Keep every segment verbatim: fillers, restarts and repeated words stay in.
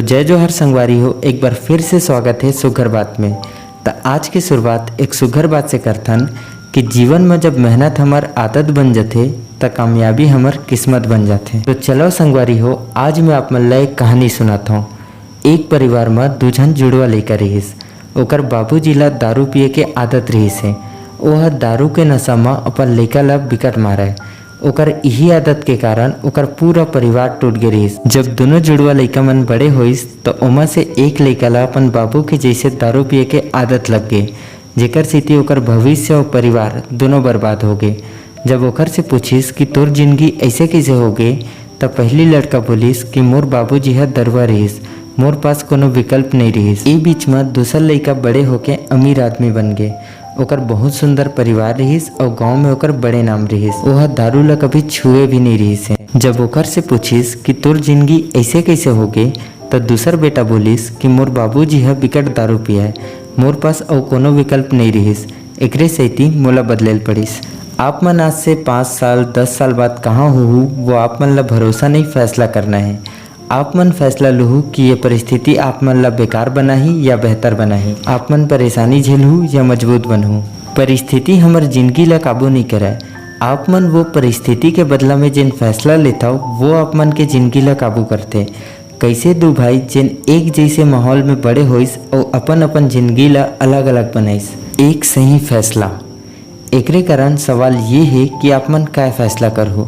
जय जोहार संगवारी हो, एक बार फिर से स्वागत हे सुघर बात में। त आज के शुरुआत एक सुघर बात से करथन कि जीवन में जब मेहनत हमर आदत बन जथे, त कामयाबी हमर किस्मत बन जाथे। तो चलो संगवारी हो, आज मैं आप मन ला एक कहानी सुनात हूँ। एक परिवार म दू झन जुड़वा लइका रिहिस। ओकर बाबूजी ला दारू पिए के आदत रिहिस हे। ओह दारू के नशा म अपन लइका ला बिकट मारय। ओकर इही आदत के कारण ओकर पूरा परिवार टूट गे रिहिस। जब दोनों जुड़वा लइका मन बड़े होइस, त ओमा से एक लइका ला अपन बाबू के जइसे दारू पिए के आदत लग गे, जेकर सेती ओकर भविष्य अउ परिवार दोनों बर्बाद हो गे। जब ओकर से पूछिस कि तोर जिंदगी ऐसे कैसे हो गे, त पहली लड़का बोलिस कि मोर बाबूजी ह दरुआ रिहिस, मोर पास कोनो विकल्प नहीं रिहिस। ए बीच म दूसर लइका बड़े होके अमीर आदमी बन गे। ओकर बहुत सुंदर परिवार रिहिस अउ गांव में ओकर बड़े नाम रिहिस। ओह दारू ला कभी छुए भी नहीं रिहिस हे। जब ओकर से पूछिस कि तोर जिंदगी ऐसे कैसे हो गे, त दूसर बेटा बोलिस कि मोर बाबूजी ह बिकट दारू पियय, मोर पास अउ कोनो विकल्प नहीं रिहिस, एकरे सेती मोला बदले ल पड़िस। आप मन आज से पाँच साल, दस साल बाद कहाँ होहू, वो आप मन ला भरोसा नहीं, फैसला करना हे। आप मन फैसला लुहू कि ये परिस्थिति आप मन ला बेकार बनाही या बेहतर बनाही, आप मन परेशानी झेलहू या मजबूत बनहू। परिस्थिति हमर जिंदगी ला काबू नहीं करय, आप मन वो परिस्थिति के बदला में जेन फैसला लेथव, वो आप मन के जिंदगी ला काबू करथे। कैसे दू भाई जेन एक जैसे माहौल में बड़े होइस अउ अपन अपन जिंदगी ला अलग-अलग बनाइस। एक सही फैसला। एकरे कारण सवाल ये हे कि आप मन काय फैसला करहू।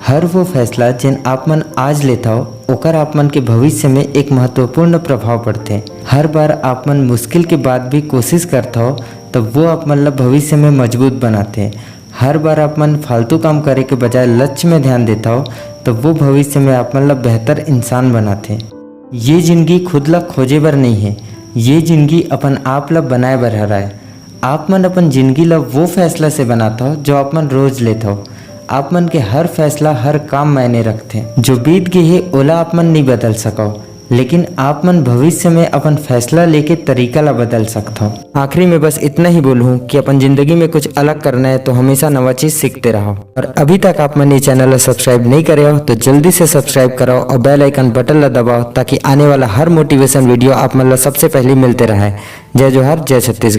हर वो फैसला जेन आप मन आज लेथव, ओकर आप मन के भविष्य में एक महत्वपूर्ण प्रभाव पड़थे। हर बार आप मन मुश्किल के बाद भी कोशिश करथव, तब वो आप मन ला भविष्य में मजबूत बनाथे। हर बार आप मन फालतू काम करे के बजाय लक्ष्य में ध्यान देथव, तब वो भविष्य में आप मन ला बेहतर इंसान बनाथे। ये जिंदगी खुद ला खोजे बर नहीं हे, ये जिंदगी अपन आप ला बनाए बर हरय। आप मन अपन जिंदगी ला वो फैसला से बनाथव, जो आप मन रोज लेथव। आप मन के हर फैसला, हर काम मायने रखथे। जो बीत गे हे, ओला आप मन नहीं बदल सकव, लेकिन आप मन भविष्य में अपन फैसला लेके तरीका ला बदल सकथव। आखिरी में बस इतना ही बोलूँ कि अपन जिंदगी में कुछ अलग करना है तो हमेशा नवा चीज सीखते रहो। और अभी तक आप मन ये चैनल ला सब्सक्राइब नहीं करे हो तो जल्दी से सब्सक्राइब कराओ और बेल आइकन बटन ला दबाओ, ताकि आने वाला हर मोटिवेशन वीडियो आप मन ला सबसे पहले मिलते रहे। जय जोहार, जय छत्तीसगढ़।